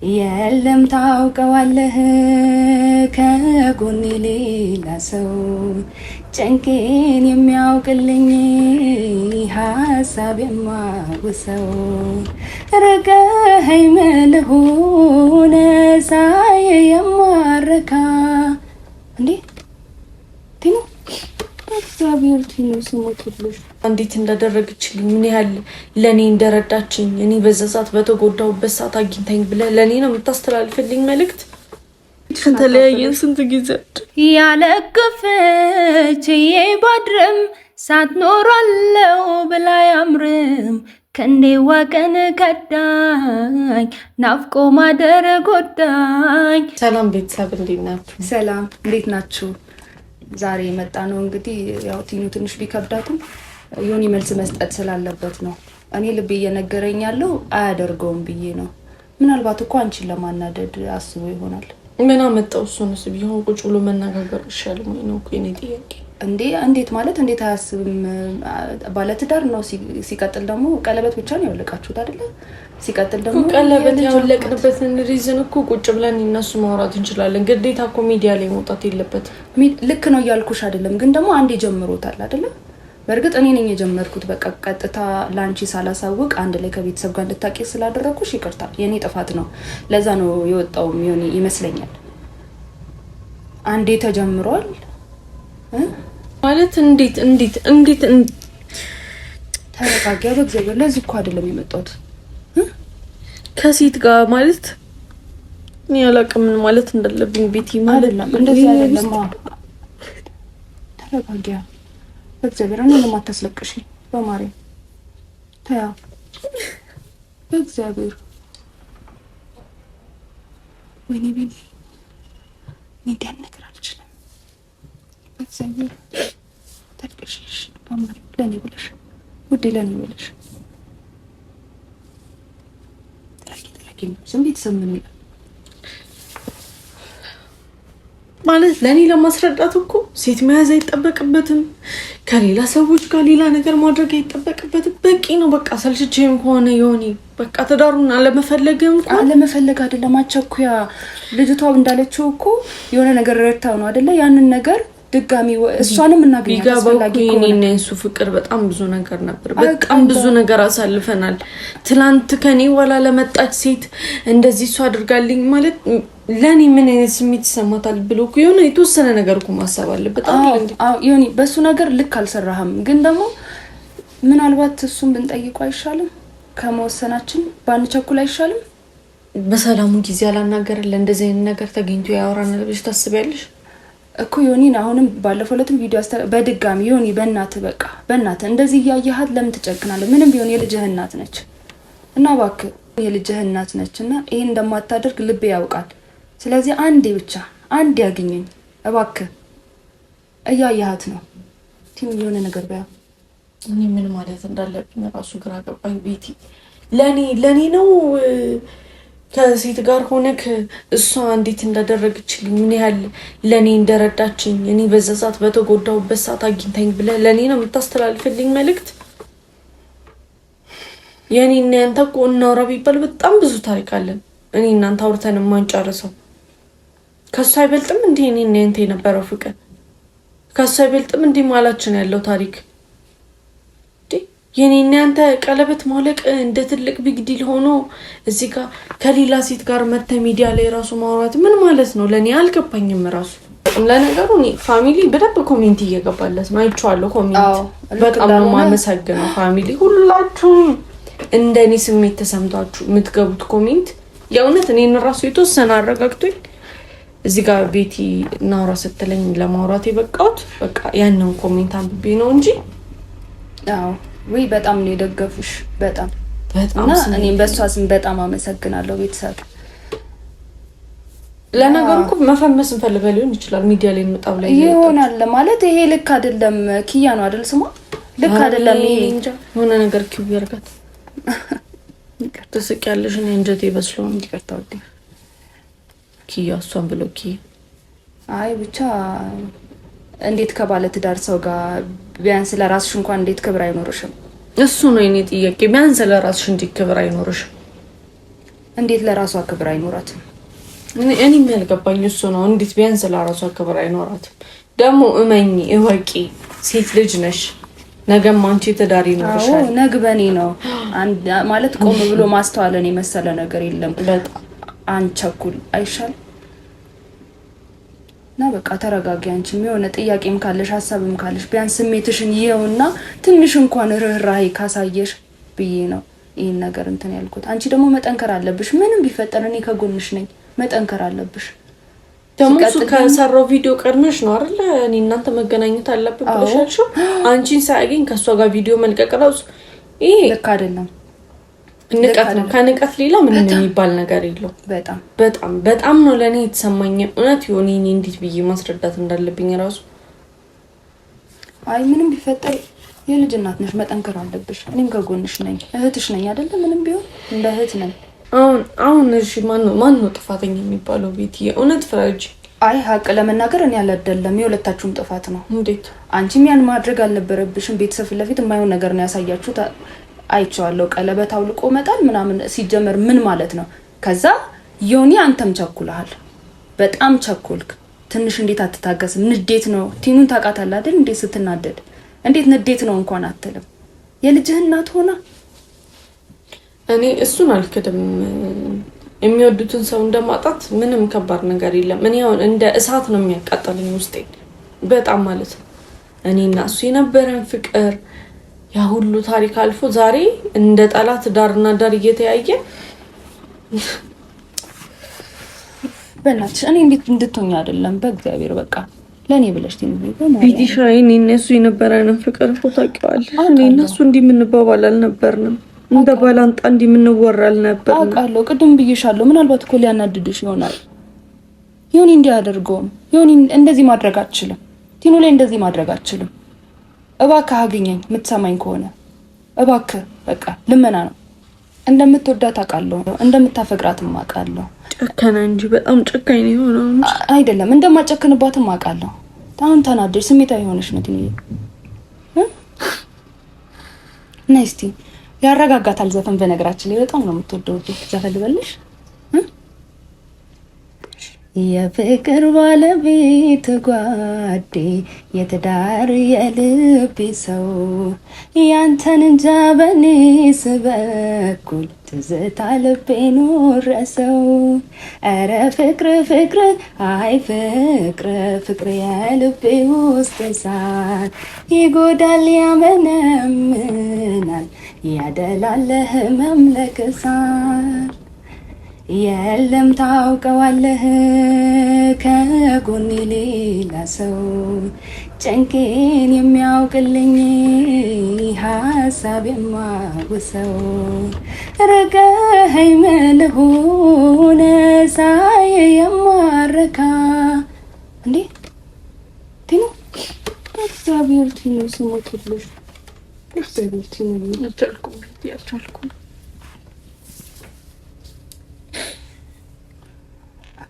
የለም ታውቀዋለህ፣ ከጎኔ ሌላ ሰው ጭንቄን የሚያውቅልኝ ሀሳብ የማውሰው ርቀኸኝ ምን ሳይ የማረካ እንዴ ቲኑ በእግዚአብሔር ቲኑ ስሞትልሽ እንዴት እንዳደረገችልኝ ምን ያህል ለእኔ እንደረዳችኝ እኔ በዛ ሰዓት በተጎዳሁበት ሰዓት አግኝታኝ ብለህ ለእኔ ነው የምታስተላልፍልኝ መልእክት? ከተለያየን ስንት ጊዜ ያለቅፍች ባድርም ሳትኖራለው ብላ ያምርም ከንዴ ዋቀን ከዳኝ ናፍቆ ማደር ጎዳኝ። ሰላም ቤተሰብ እንዴት ናችሁ? ሰላም እንዴት ናችሁ? ዛሬ የመጣ ነው እንግዲህ ያው ቲኑ ትንሽ ቢከብዳትም ዮኒ መልስ መስጠት ስላለበት ነው። እኔ ልቤ እየነገረኝ ያለው አያደርገውም ብዬ ነው። ምናልባት እኮ አንቺን ለማናደድ አስቦ ይሆናል። ምን አመጣው? እሱንስ ቢሆን ቁጭ ብሎ መነጋገር ይሻል ወይ ነው እኮ የእኔ ጥያቄ። እንዴ እንዴት ማለት እንዴት አያስብም? ባለትዳር ነው። ሲቀጥል ደግሞ ቀለበት ብቻ ነው ያወለቃችሁት አይደለ? ሲቀጥል ደግሞ ቀለበት ያወለቅንበትን reason እኮ ቁጭ ብለን እነሱ ማውራት እንችላለን። ግዴታ እኮ ሚዲያ ላይ መውጣት የለበትም። ልክ ነው እያልኩሽ አይደለም፣ ግን ደግሞ አንዴ ጀምሮታል አይደለ? በእርግጥ እኔ ነኝ የጀመርኩት። በቃ ቀጥታ ለአንቺ ሳላሳውቅ አንድ ላይ ከቤተሰብ ጋር እንድታቂ ስላደረግኩሽ ይቅርታ፣ የእኔ ጥፋት ነው። ለዛ ነው የወጣው የሚሆን ይመስለኛል። አንዴ ተጀምሯል ማለት እንዴት እንዴት እንዴት ተረጋጊ። በእግዚአብሔር ለዚህ እኮ አይደለም የመጣሁት ከሴት ጋር ማለት እኔ አላውቅም ምን ማለት እንዳለብኝ። ቤቲ ማለት እንደዚህ አይደለም። ተረጋጊ። በእግዚአብሔር እኔንም አታስለቅሽ። በማርያም ተያ በእግዚአብሔር ወይኔ ቤኒ እኔ እንዲህ ነገር አልችልም። በእግዚአብሔር ታልቅሽ። በማርያም ለእኔ ብለሽ ውዴ፣ ለእኔ ብለሽ ዝም ቤተሰብ ምን ይላል? ማለት ለእኔ ለማስረዳት እኮ ሴት መያዝ አይጠበቅበትም። ከሌላ ሰዎች ጋር ሌላ ነገር ማድረግ አይጠበቅበትም። በቂ ነው። በቃ ሰልችቼም ከሆነ የሆነ በቃ ትዳሩን አለመፈለግም አለመፈለግ አይደለም። አቸኩያ ልጅቷ እንዳለችው እኮ የሆነ ነገር ረድታው ነው አይደለ? ያንን ነገር ድጋሚ እሷንም እናገኛት አስፈላጊ ከሆነ እኔና የእሱ ፍቅር በጣም ብዙ ነገር ነበር። በጣም ብዙ ነገር አሳልፈናል። ትላንት ከኔ ኋላ ለመጣች ሴት እንደዚህ እሱ አድርጋልኝ ማለት ለእኔ ምን አይነት ስሜት ይሰማታል ብሎ የሆነ የተወሰነ ነገር እኮ ማሰብ አለበት። ዮኒ በእሱ ነገር ልክ አልሰራህም፣ ግን ደግሞ ምናልባት እሱን ብንጠይቁ አይሻልም? ከመወሰናችን ባንቸኩል አይሻልም? በሰላሙ ጊዜ አላናገረን ለእንደዚህ አይነት ነገር ተገኝቶ ያወራናል ብለሽ ታስቢያለሽ? እኮ ዮኒን አሁንም ባለፈው ዕለትም ቪዲዮ በድጋሚ ዮኒ በእናትህ በቃ በእናትህ እንደዚህ እያየሃት ለምን ትጨክናለህ? ምንም ቢሆን የልጅህ እናት ነች እና እባክህ የልጅህ እናት ነች እና ይሄን እንደማታደርግ ልቤ ያውቃል። ስለዚህ አንዴ ብቻ አንዴ ያግኘኝ እባክህ። እያየሃት ነው ቲም የሆነ ነገር በያ እኔ ምን ማለት እንዳለብኝ ራሱ ግራ ገባኝ። ቤቲ ለኔ ለኔ ነው ከሴት ጋር ሆነክ እሷ እንዴት እንዳደረገችልኝ ምን ያህል ለእኔ እንደረዳችኝ እኔ በዛ ሰዓት በተጎዳሁበት ሰዓት አግኝታኝ ብለህ ለእኔ ነው የምታስተላልፍልኝ መልእክት? የእኔ እና ያንተ እኮ እናውራ ቢባል በጣም ብዙ ታሪክ አለን። እኔ እናንተ አውርተን የማንጨርሰው። ከእሱ አይበልጥም እንዲህ እኔ እና ያንተ የነበረው ፍቅር? ከእሱ አይበልጥም እንዲህ መሀላችን ያለው ታሪክ? የኔ እናንተ ቀለበት ማውለቅ እንደ ትልቅ big deal ሆኖ እዚህ ጋር ከሌላ ሴት ጋር መተ ሚዲያ ላይ ራሱ ማውራት ምን ማለት ነው? ለእኔ አልገባኝም ራሱ። ለነገሩ እኔ family በደንብ comment እየገባለት ነው፣ አይቼዋለሁ። comment በጣም ነው የማመሰግነው family፣ ሁላችሁም እንደ እኔ ስሜት ተሰምቷችሁ የምትገቡት comment የእውነት እኔን ራሱ የተወሰነ አረጋግቶኝ እዚህ ጋር ቤቲ እናውራ ስትለኝ ለማውራት የበቃሁት በቃ ያንን comment አንብቤ ነው እንጂ ወይ በጣም ነው የደገፉሽ። በጣም እና እኔም በእሷ ስም በጣም አመሰግናለሁ ቤተሰብ። ለነገሩ እኮ መፈመስ እንፈልገ ሊሆን ይችላል ሚዲያ ላይ እንመጣ ላይ ይሆናል ማለት ይሄ ልክ አይደለም። ኪያ ነው አይደል ስሟ? ልክ አይደለም። ይሄ የሆነ ነገር ኪው ያርጋት። ትስቂያለሽ። እኔ እንጀቴ በስሎ ነው። ይቅርታ ውዴ። ኪያ እሷን ብሎ ኪያ። አይ ብቻ እንዴት ከባለ ትዳር ሰው ጋር ቢያንስ ለራስሽ እንኳን እንዴት ክብር አይኖርሽም? እሱ ነው የኔ ጥያቄ። ቢያንስ ለራስሽ እንዴት ክብር አይኖርሽም? እንዴት ለራሷ ክብር አይኖራትም? እኔም ያልገባኝ እሱ ነው። እንዴት ቢያንስ ለራሷ ክብር አይኖራትም? ደግሞ እመኚ እወቂ፣ ሴት ልጅ ነሽ። ነገም አንቺ ትዳር ይኖርሻል። ነግ በኔ ነው ማለት ቆም ብሎ ማስተዋለን የመሰለ ነገር የለም። በጣም አንቸኩል አይሻል እና በቃ ተረጋጊ። አንቺም የሆነ ጥያቄም ካለሽ ሀሳብም ካለሽ ቢያንስ ስሜትሽን ይኸውና ትንሽ እንኳን ርህራሄ ካሳየሽ ብዬ ነው ይህን ነገር እንትን ያልኩት። አንቺ ደግሞ መጠንከር አለብሽ። ምንም ቢፈጠር እኔ ከጎንሽ ነኝ። መጠንከር አለብሽ። ደግሞ እሱ ከሰራው ቪዲዮ ቀድመሽ ነው አይደለ? እኔ እናንተ መገናኘት አለብን ብለሽ ያልሽው አንቺን ሳያገኝ ከእሷ ጋር ቪዲዮ መልቀቅ ራሱ ይሄ ልክ አይደለም፣ ንቀት ነው። ከንቀት ሌላ ምንም የሚባል ነገር የለው። በጣም በጣም በጣም ነው ለእኔ የተሰማኝ እውነት የሆነ እኔ እንዴት ብዬ ማስረዳት እንዳለብኝ ራሱ። አይ ምንም ቢፈጠር የልጅ እናት ነሽ፣ መጠንከር አለብሽ። እኔም ከጎንሽ ነኝ፣ እህትሽ ነኝ አይደለ? ምንም ቢሆን እንደ እህት ነን። አሁን አሁን እሺ፣ ማን ነው ጥፋተኛ የሚባለው? ቤት የእውነት ፍረጅ። አይ ሀቅ ለመናገር እኔ አላደለም፣ የሁለታችሁም ጥፋት ነው። እንዴት አንቺም ያን ማድረግ አልነበረብሽም። ቤተሰብ ፊት ለፊት የማይሆን ነገር ነው ያሳያችሁት፣ አይቼዋለሁ። ቀለበት አውልቆ መጣል ምናምን ሲጀመር ምን ማለት ነው? ከዛ ዮኒ አንተም ቸኩልሃል፣ በጣም ቸኩልክ። ትንሽ እንዴት አትታገስም? ንዴት ነው። ቲኑን ታውቃታለህ አይደል? እንዴት ስትናደድ እንዴት ንዴት ነው እንኳን አትልም። የልጅህ እናት ሆና እኔ እሱን አልክድም። የሚወዱትን ሰው እንደማጣት ምንም ከባድ ነገር የለም። እኔ አሁን እንደ እሳት ነው የሚያቃጠለኝ ውስጤን በጣም ማለት ነው። እኔና እሱ የነበረን ፍቅር ያ ሁሉ ታሪክ አልፎ ዛሬ እንደ ጠላት ዳርና ዳር እየተያየ በእናትሽ እኔ እንዴት እንድትሆኝ አይደለም፣ በእግዚአብሔር በቃ ለእኔ ብለሽ ቤቲሻ፣ እኔ እነሱ የነበረንን ፍቅር እኮ ታውቂዋለሽ። እኔ እነሱ እንዲህ የምንባባል አልነበርንም። እንደ ባላንጣ እንዲህ የምንወራ አልነበርንም። አውቃለሁ፣ ቅድም ብዬሻለሁ። ምናልባት እኮ ሊያናድድሽ ይሆናል። ዮኒ እንዲህ አያደርገውም። ዮኒ እንደዚህ ማድረግ አትችልም። ቲኑ ላይ እንደዚህ ማድረግ አትችልም። እባክህ አግኘኝ፣ የምትሰማኝ ከሆነ እባክህ። በቃ ልመና ነው። እንደምትወዳት አውቃለሁ፣ እንደምታፈቅራትም አውቃለሁ። ጨከነ እንጂ በጣም ጨካኝ ነው የሆነው እንጂ አይደለም፣ እንደማጨክንባትም አውቃለሁ። አሁን ተናደሽ ስሜታዊ የሆነሽ ነው ቲኑዬ። ነይ እስቲ ያረጋጋታል ዘፈን። በነገራችን ላይ በጣም ነው የምትወደው ዘፈን ልበልሽ። የፍቅር ባለቤት ጓዴ የትዳር የልቤ ሰው ያንተን እንጃ በኔስ በኩል ትዝታ ልቤን ወረሰው። ኧረ ፍቅር ፍቅር አይ ፍቅር ፍቅር የልቤ ውስጥ እሳት ይጎዳል ያመነምናል ያደላል ህመም ለክሳት የለም ታውቀዋለህ ከጎኔ ሌላ ሰው ጭንቄን የሚያውቅልኝ ሀሳብ የማውሰው ርቀኸኝ ምን ልሁን ሳይ የማረካ እንዴ ቲኑ በእግዚአብሔር ቲኑ ስሞትልሽ በእግዚአብሔር ቲኑ አልቻልኩም አልቻልኩም።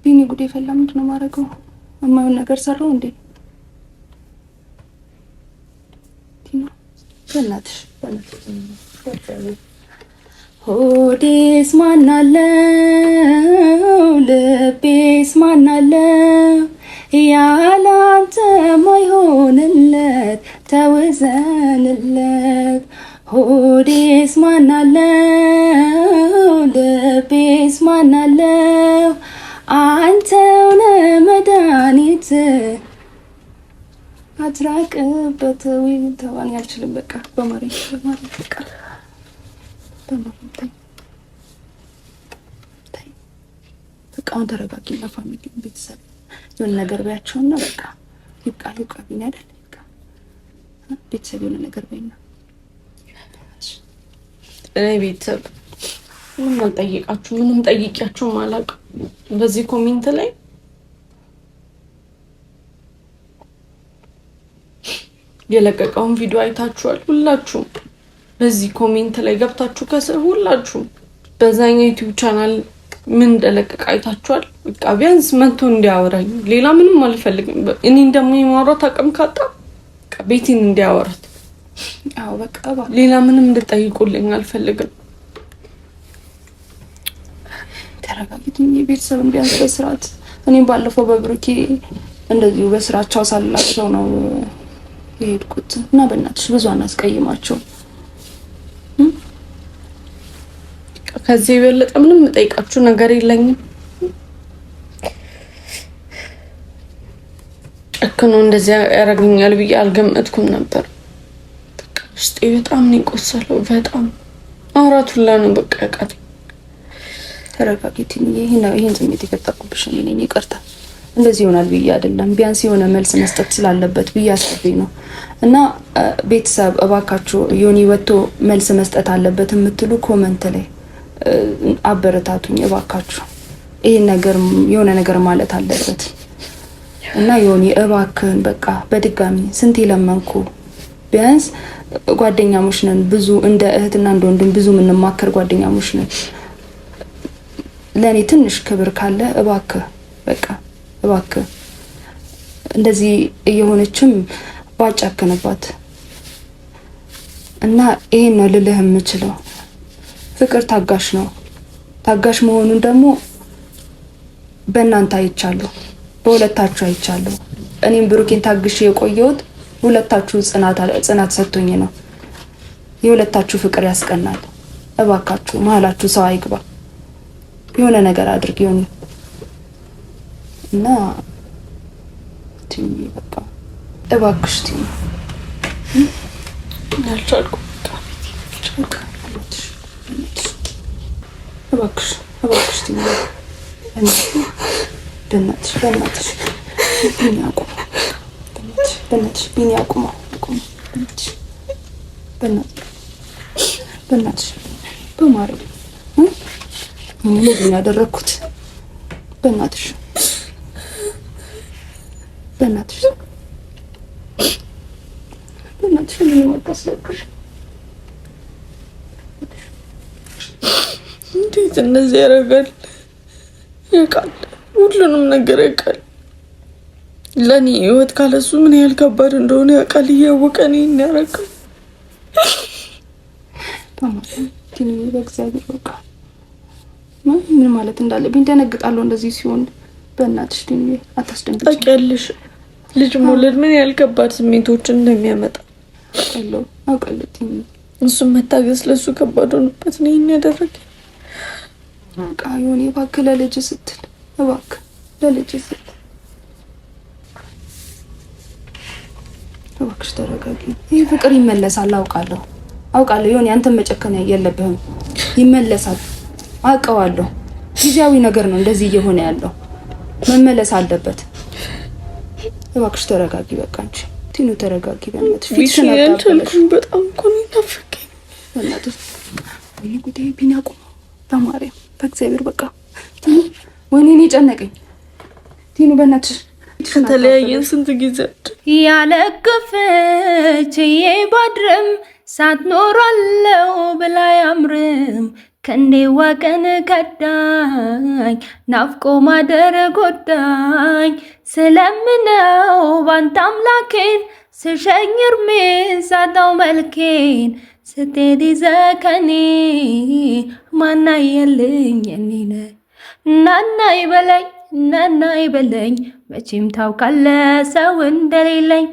ቢኒ ጉዴ ፈላ። ምንድን ነው የማደርገው? የማይሆን ነገር ሰራው እንዴ? ቲና በእናትሽ በእናትሽ ሆዴስ ማናለው ልቤስ ማናለው ያላንተ ማይሆንለት ተውዘንለት ሆዴስ ማናለው ልቤስ ማናለው አንተው ነህ መድኃኒት አትራቅበት። ወይ ተዋን አልችልም። በቃ በማርያም በማርያም በቃ በማርያም ተይ ተይ። በቃ አሁን ተረጋጊና family ቤተሰብ የሆነ ነገር በያቸውና በቃ ይብቃ ይብቃ ቢኒ አይደል ይብቃ። ቤተሰብ የሆነ ነገር በይና እኔ ቤተሰብ ምንም አልጠየቃችሁ ምንም ጠይቂያችሁም አላውቅም። በዚህ comment ላይ የለቀቀውን ቪዲዮ አይታችኋል ሁላችሁም። በዚህ comment ላይ ገብታችሁ ከስር ሁላችሁም በዛኛው ዩቲዩብ ቻናል ምን እንደለቀቀ አይታችኋል። በቃ ቢያንስ መጥቶ እንዲያወራኝ ሌላ ምንም አልፈልግም። እኔን ደግሞ የማውራት አቅም ካጣ ቤቴን እንዲያወራት፣ አዎ በቃ ሌላ ምንም እንድጠይቁልኝ አልፈልግም። ተረጋጊ። ቤተሰብን ቢያንስ በስርዓት እኔም ባለፈው በብሩኬ እንደዚሁ በስራቸው ሳላቸው ነው የሄድኩት እና በእናትሽ ብዙ አናስቀይማቸው። ከዚህ የበለጠ ምንም የምጠይቃችሁ ነገር የለኝም። ጨክኖ እንደዚያ ያደርገኛል ብዬ አልገመትኩም ነበር። በቃ ውስጤ በጣም ነው የቆሰለው። በጣም አውራት ሁላ ነው በቃ ያቃተኝ። ተረጋጊ ትንዬ፣ ይህን ስሜት የፈጠርኩብሽ እኔ ነኝ። ይቅርታ። እንደዚህ ይሆናል ብዬ አይደለም፣ ቢያንስ የሆነ መልስ መስጠት ስላለበት ብዬ አስቤ ነው። እና ቤተሰብ እባካችሁ ዮኒ ወጥቶ መልስ መስጠት አለበት የምትሉ comment ላይ አበረታቱኝ እባካችሁ። ይህን ነገር የሆነ ነገር ማለት አለበት እና ዮኒ እባክህን በቃ በድጋሚ ስንት ለመንኩ። ቢያንስ ጓደኛሞች ነን፣ ብዙ እንደ እህትና እንደ ወንድም ብዙ የምንማከር ጓደኛሞች ነን። ለእኔ ትንሽ ክብር ካለ እባክህ በቃ እባክህ እንደዚህ እየሆነችም ባጫክንባት እና ይሄን ነው ልልህ የምችለው። ፍቅር ታጋሽ ነው። ታጋሽ መሆኑን ደግሞ በእናንተ አይቻለሁ፣ በሁለታችሁ አይቻለሁ። እኔም ብሩኬን ታግሼ የቆየሁት ሁለታችሁ ጽናት ሰጥቶኝ ነው። የሁለታችሁ ፍቅር ያስቀናል። እባካችሁ መሀላችሁ ሰው አይግባ። የሆነ ነገር አድርግ ይሆን እና ትኝ በቃ እባክሽ ትኝ አልቻልኩም። እባክሽ እባክሽ ትኝ በእናትሽ በእናትሽ ቢኒ አቁማ፣ በእናትሽ ቢኒ አቁማ፣ በእናትሽ በእናትሽ በማርያም ምንድን ነው ያደረግኩት? በእናትሽ በእናትሽ በእናትሽ ምን አታስለቅሽ። እንዴት እንደዚህ ያደርጋል? ያውቃል፣ ሁሉንም ነገር ያውቃል። ለእኔ ህይወት ካለሱ ምን ያህል ከባድ እንደሆነ ያውቃል። እያወቀ እኔን ያደርጋል። በእግዚአብሔር በቃ ምን ማለት እንዳለብኝ ደነግጣለሁ እንደዚህ ሲሆን። በእናትሽ ድኜ አታስደንግጪ። ታውቂያለሽ ልጅ መውለድ ምን ያህል ከባድ ስሜቶችን እንደሚያመጣ አውቃለሁ አውቃለሁ። እሱም መታገስ ለእሱ ከባድ ሆኖበት ነው ይሄን ያደረገ። በቃ የሆነ እባክህ ለልጅ ስትል እባክህ ለልጅ ስትል እባክሽ ተረጋጊ። ይህ ፍቅር ይመለሳል። አውቃለሁ አውቃለሁ። የሆነ ያንተን መጨከን የለብህም። ይመለሳል። አውቀዋለሁ። ጊዜያዊ ነገር ነው እንደዚህ እየሆነ ያለው፣ መመለስ አለበት። እባክሽ ተረጋጊ። በቃ አንቺ ቲኑ ተረጋጊ፣ በእናትሽ ፊትሽን አታበላሽ። በጣም እኮ ነው የናፈቀኝ። በእናትሽ ወይኔ ጉዴ! ቢኒ አቁመው፣ በማርያም በእግዚአብሔር በቃ ቲኑ፣ ወይኔ እኔ ጨነቀኝ። ቲኑ በእናትሽ ከተለያየን ስንት ጊዜ ያለ ክፍችዬ ባድርም ሳትኖራለው ብላ ያምርም ከንዴዋ ቀን ከዳኝ ናፍቆ ማደር ጎዳኝ። ስለምነው ባንተ አምላኬን ስሸኝ እርሜን ሳጣው መልኬን ስትሄድ ይዘህ ከኔ ማናየልኝ እኔን ናና ይበለኝ ናና ይበለኝ መቼም ታውቃለህ ሰው እንደሌለኝ።